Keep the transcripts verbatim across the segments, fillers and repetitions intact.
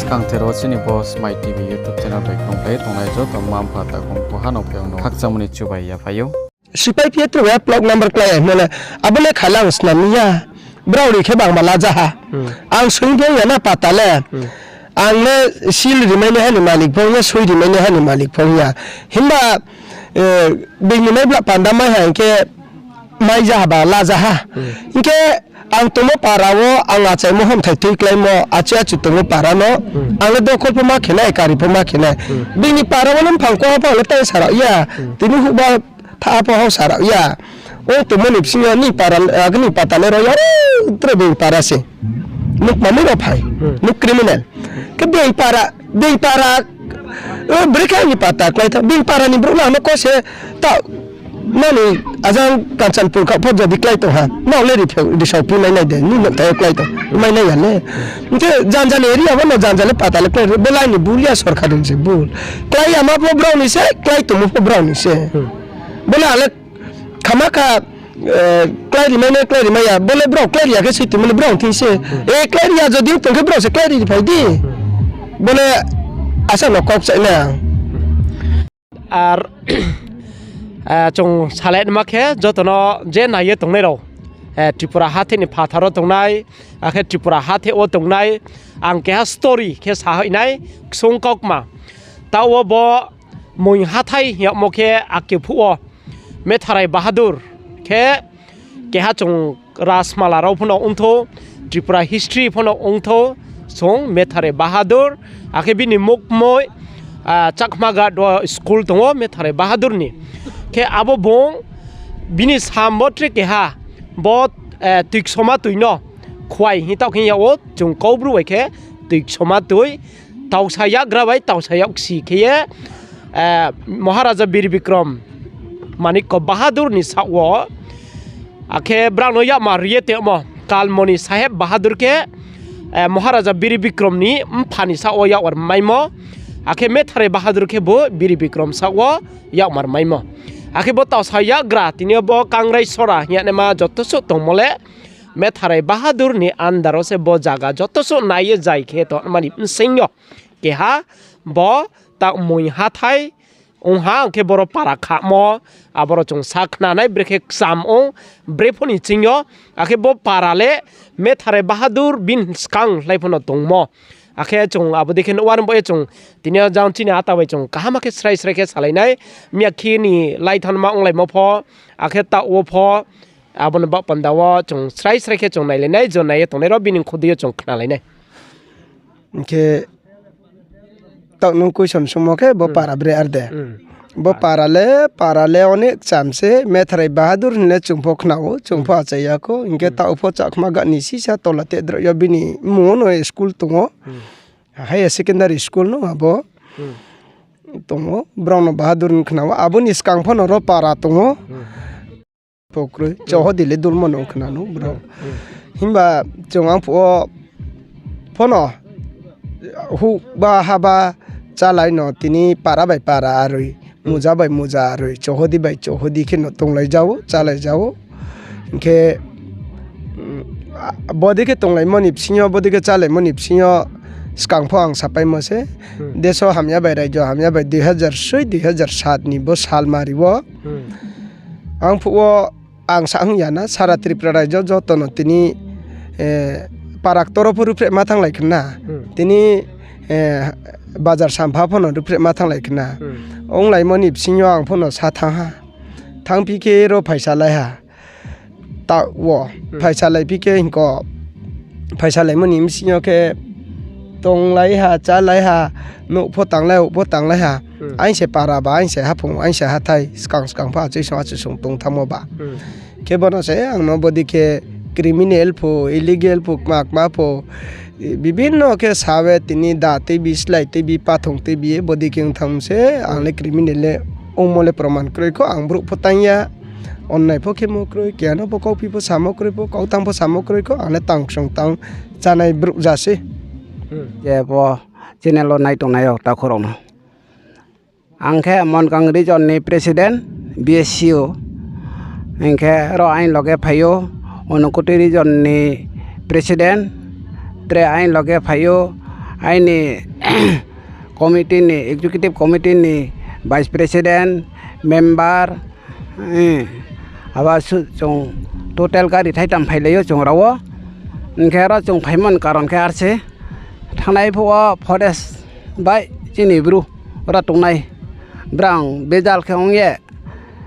Kangther wo chini bo Smai T V YouTube channel bai kongkhlai tongnai joto mma mpha takhu mkhu ha no phaiyong no khakchangmo ni chubai yaphai ou. Sipai phi ye tre ya plok number klái ya hingmo le, abo le khalang snam ya. Brao ri khe bangma laja ha. Ang soi pho ya na pata le. Ang le seal rimai naiha ni malik pho ya, soi rimai naiha ni malik pho ya. Himba, being ni mai bla panda mai ha hing khe, mai ja ha ba laja ha. Hing khe ang tongmo para wo ang achaimo hamthai tui kláimo, achu achu tongmo para no. Ang le dokhol pho ma khe nai, kari pho ma khe nai. Being ni para wo le mphang koha pho ang le tang sa rao ya. Tini huhba tha pho hao sa rao ya. Ong tongmo ni bsing yo ni para, agini pata le ro ya, tre being para se. Nuk mamui rao phai. Nuk criminal. Khe being para, being para, brekhe ni pata klái tha. Being para ni brouh no ang no ko se ta, nani ajang Kanchanpur khaoh pho jodi klái tong ha. Nrao le ri pheo, ri sao phi mai nai de, ni nouhthai yo klái tong. Mai nai ya le. Hing khe janjal area wo no janjal le pata le klái ri, bo lai ni bul ya sorkar ni se bul. Klái yama pho brao ni se, klái tongmo pho brao ni se. Bo le ang le khamakha, klái rimai nai, klái rimai ya, bo le brao klái ri ya khe se tongmo le brao thing se. E klái ri ya jodi tong khe brao se klái ri phai di. Bo le asa no kau kchai nai ang. Ar, chung salai nma khe joto no je nai ye tongnai rao, Tripura hathe ni phathar wo tongnai, akhe Tripura hathe wo tongnai, ang keha story khe sa hoih nai, ksung kaukma. Taoh wo bo Moing hathái hing yagmo khe ake phuh wo Metharai Bahadur khe keha chung Rajmala rao pho no ongthou, Tripura history pho no ongthou, chung Metharai Bahadur, akhe bini mukmoi, Chakmagat wo school tong ou Metharai Bahadur ni. Khe abo bung bini sam bo tre keha, bo, Tuiksoma tui no, Khwai hing taoh khe yag ou, chung Kaubru bai khe Tuiksoma tui, Taosa yakgra bai Taosa yaksi khe ye, Maharaja Bir Bikrom Manikya Bahadur ni saoh wo, akhe brao no yakmar ri ye tongmo Kalmoni Saheb Bahadur khe, Maharaja Bir Bikrom ni mpha ni saoh wo yakmar maimo, akhe Metharai Bahadur khe bo Bir Bikrom saoh wo yakmar maimo. Akhe bo Taosa yakgra tini yo bo Kangrai Sora hing yagnaima joto suh tongmo le Metharai Bahadur ni under wo se bo zaga joto suh nai ye zai khe tongmani bsing yo keha bo taoh Moing hathái ong ha, ang khe boro para khamo, aboro chung sa khnanai, brekhe kcham ong, bre pho ni ching yo, akhe bo para le Metharai Bahadur bini skang lai pho no tongmo. Akhe chung abo dei khe nuh war bo ye chung tini yo jang chini ata bai chung kaham khe srai srai khe salai nai, miyakhe ni lai thanma onglaimo pho, akhe taoh wo pho, abo ni baoh panda wo chung srai srai khe chung nailai nai, jo nai ye tongnai rao bini khodei yo chung khnalai nai. Hing khe taoh nung question sungmo khe bo para bre ar de. Bo para le, para le onek kcham se, Metharai Bahadur hing le chung pho khna ou, chung pho achai ya khou, hing khe taoh pho Chakmagat ni sisa tola tedroh yo bini mmung wo no school tong ou. Higher secondary school no abo tong ou, brao no Bahadur hing khna ou, abo ni skang pho no ro para tong ou. Pho kroi, Chohodi le dulmo no khna nou brao. Himba chung ang phuh wo pho no huhba haba chálai no tini para bai para aroi, muja bai muja aroi, Chohodi bai Chohodi khe no tonglai ja ou, chálai ja ou. Hing khe, bodei khe tonglaimo ni bsing yo, bodei khe chálaimo ni bsing yo skang pho ang sapaimo se. Deso hamya bai, raijo hamya bai, dui hazar soi, dui hazar sat ni bo salmari wo ang phuh wo ang sa hing ya na, sara Tripura raijo joto no tini, para ktor wo pho ruhphreh ma thannglai khna. Tini, bazar sampha pho no ruhphreh ma thannglai khna. Onglaimo ni bsing yo ang pho no sa thanng ha. Thanngphi khe ro phaisalai ha. Taoh wo phaisalaiphi khe hingko, phaisalaimo ni bsing yo khe tonglai ha, chálai ha, nouh pho tanglai, houh pho tanglai ha. Aing se para ba, aing se haphung, aing se hathái, skang skang pho achoi song achoi song tong thanngmo ba. Khe bo no se ang no bodei khe criminal pho, illegal pho, kma kma pho, bibhinno khe sa ye tini da tuibi, slái tuibi, pathong tuibi ye bodei khe ong thanng se, ang le criminal le ongmo le proman kroi kho, ang brouh pho tang ya, onnai pho khemo kroi, keha no pho kauphi pho samo kroi pho, kautang pho samo kroi kho, ang le tang ksong tang chánai brouh ja se. Je bo channel wo nai tongnai rao takhu rao no. Ang khe Monkang region ni president, B S C O. Hing khe ro aini loge phai ou, Unakoti region ni president, tre aini loge phai ou, aini committee ni, executive committee ni vice president, member, abo suh chung total gari thaitham phailai ou chung rao wo. Hing khe aro chung phaimo ni karon khe ar se, thanngnai phuh wo forest bai chini Bru aro tongnai, brang bejal khe ong ye,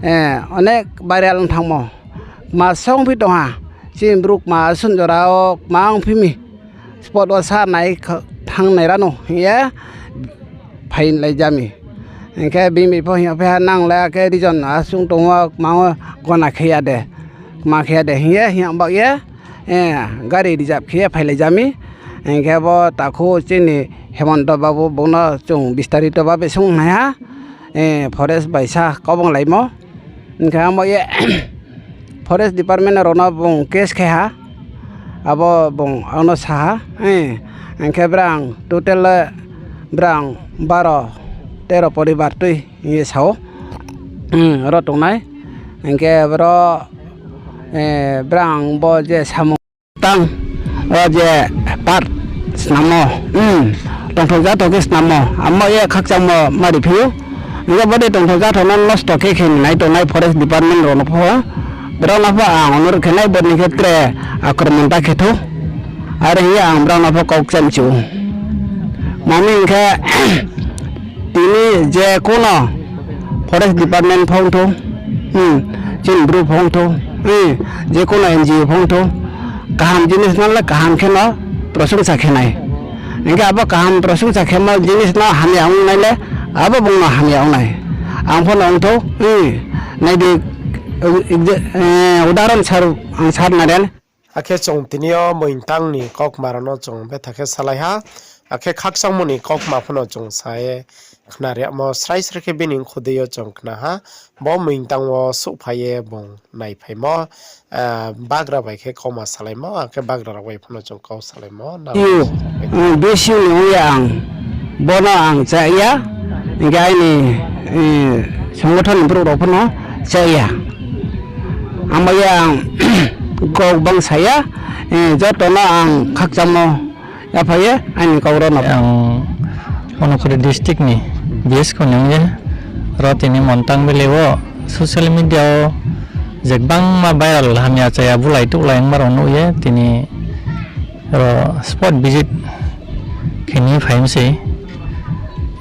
onek viral ong thanngmo. Kma songphi tong ha, chini Bru kma asuh jora wo kma ongphi mi, spot wo sa nai kha-, thanngnai rano hing ye phailai ja mi. Hing khe bini bai pho hing ye phi ha, nang le akhe region asuh tong wo kma wo gona khe ya de, kma khe ya de hing ye hing ye baoh ye, gari reserve khe ye phailai ja mi. Hing khe bo takhu chini Hemanta Babu bung no chung bistarito babe sung nai ha, forest bai sa kau bang laimo. Hing khe ang baoh ye forest department rao no bung case khe ha, abo bung ang no sa ha. Hing khe brang total le brang baro tero poribar tui hing ye sa ou. Aro tongnai. Hing khe bro, brang bo je samung tang, o je part snammo, tongthok jathok khe snammo, amo ye khakchangmo mari phi ou. Hing khe bodei tongthok jathok no nosto khe khe nai tongnai forest department rao no pho, brao no pho ang onurot khe nai, bodei khe tre akromon ta khe thou. Are hing ye ang brao no pho kau kcham chu ou. Mami hing khe, tini je kuno forest department pho ong thou, chini Bru pho ong thou, je kuno N G O pho ong thou, kaham jinis no le kaham khe no prosungsa khe nai. Hing khe abo kaham prosungsa khemo jinis no hamya ong nai le, abo bung no hamya ong nai. Ang pho no ong thou, nai di, udahoron sar, ang sar nai le. Akhe chung tini yo moingtang ni kaukma rao no chung betha khe salai ha. Akhe khakchangmo ni kaukma pho no chung sa ye khna rimo srai srai khe bini khodei yo chung khna ha. Bo moingtang wo souhphai ye bung naiphaimo, bagra bai khe kauma salaimo, akhe bagra rao bai pho no chung kau salaimo na. B S U ni ong ye ang, bo no ang cha ya, hing khe aini songothon ni brouh rao pho no cha ya. Abo ye ang kau bang sa ya, joto no ang khakchangmo yaphai ye aini kau rao no. Ang Monokhori district ni B S kho ni ong ye, ro tini Montang Valley wo social media wo je gbangma viral hamya chaya bulai touhlai ongma rao nuh ye tini ro spot visit khe ni phai mi sei.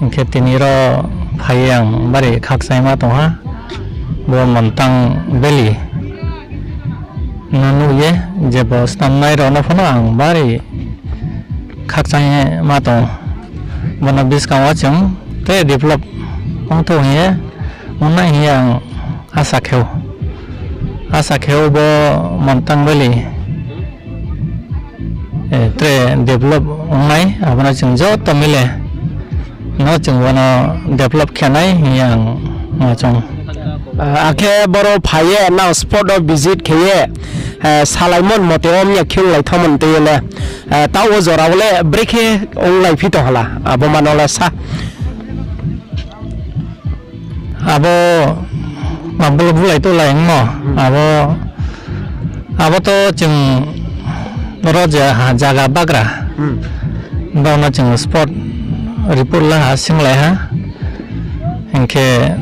Hing khe tini ro phai ye ang bari khakchangma tong ha. Bo Montang Valley no nuh ye, je bo snamnai rao no pho no ang bari khakchang ye ma tong ou. Bo no buskang wo chung tre develop ong thou hing ye, ong nai hing ye ang asa khe ou. Asa khe ou bo Montang Valley tre develop ong nai, abo no chung joto mile no chung bo no develop khe nai hing ye ang ma chung. Akhe boro phai ye nang spot wo visit khe ye, salaimo ni mote wo mya khe onglai thanngmo ni tui ye le, taoh wo jora wo le brekhe onglai phi tong hala, abo ma no le sa. Abo ma bulai touhlai ongmo, abo, abo to chung ro je ha zaga bagra, brao no chung spot report la ha, singlai ha. Hing khe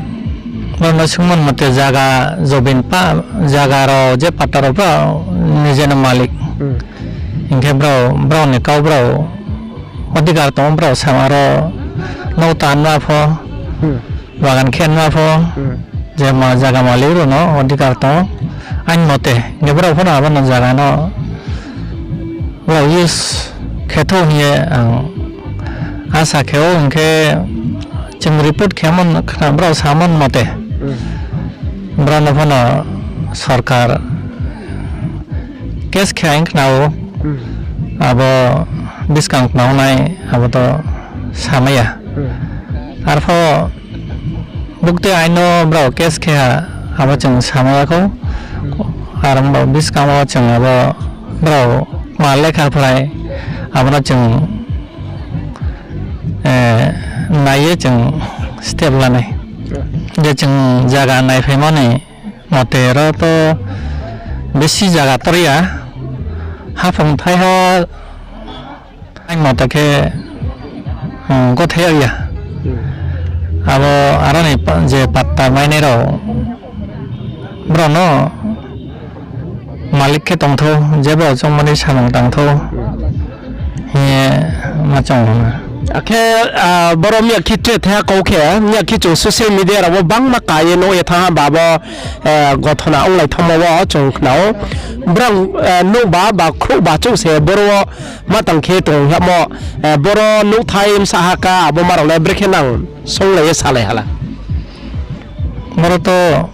brao no sungmo ni mote zaga jobin pa, zaga rao je patta rao brao nije no malik. Hing khe brao, brao ni kau brao odhikar tong ou, brao sama ro nouh tanma pho, bagan khenma pho, je ma zaga malik rao no odhikar tong ou. Aini mote hing khe brao pho no abo no zaga no brao use khe thou hing ye ang asa khe ou, hing khe chung report khemo khna brao samo ni mote, brao no pho no sorkar case khe aing khna ou, abo buskang khna ong nai, abo to samai ya. Arpho bukti aino brao case khe ha, abo chung samai ya khou. Ar ong bo buskang wo chung abo brao ma lekha phrai, abo no chung nai ye chung step la nai. Je chung zaga naiphaimo ni mote ro to besi zaga tor ya, haphung thaiha, aini mote khe Hmm, kothai ya. Abo aro ni pa-, je patta mainai rao, brao no malik khe tongthou, je brao choungmo ni samung tangthou, hing ye ma choung na. Akhe, ah, boro miya khe tre thaiha kau khe, miya khe chung social media rao wo bangma ka ye nuh ye thanng ha ba bo, eh, gothona onglai thanngmo wo chung khna ou. Brao, eh, nuh ba, ba khrouh ba chouh se boro wo ma tang khe tong yagmo, eh, boro nouhthai bsa ha ka, abo ma rao le brekhe nang songlai ye salai ha la. Boro to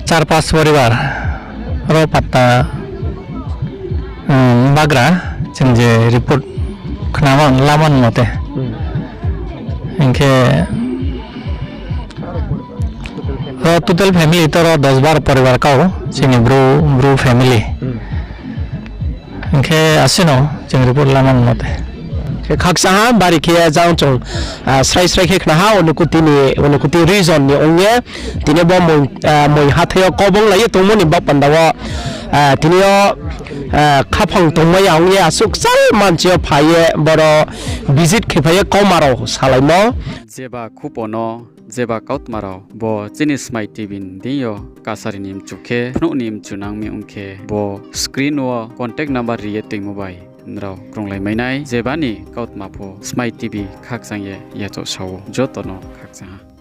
char pas poribar ro patta, um, bagra, chung je report khnamo, lamani mote. Hing khe ro total family to ro dos baro poribar kau, chini Bru, Bru family. Hing khe asino chung report lamani mote. Khe khakchang ha, bari khe jang chung, ah, srai srai khe khna ha, Unakoti ni, Unakoti region ni ong ye, tini bo moi, ah, moi hathái yo kobong lai ye tongmo ni baoh panda wo, ah, tini yo, ah, khaphang tongmai ya ong ye, asuh kchal manchi yo phai ye, boro visit khe phai ye, kauma rao salaimo. Jeba khupo no, jeba kautma rao, bo chini Smai TV ni deing yo kasari ni mchu khe, phnuh ni mchu nang mi ong khe, bo screen wo contact number ri ye toingmo bai nrao krunglai mai nai, jeba ni kautma pho Smai TV khakchang ye yachaoh sa ou, joto no khakchang ha.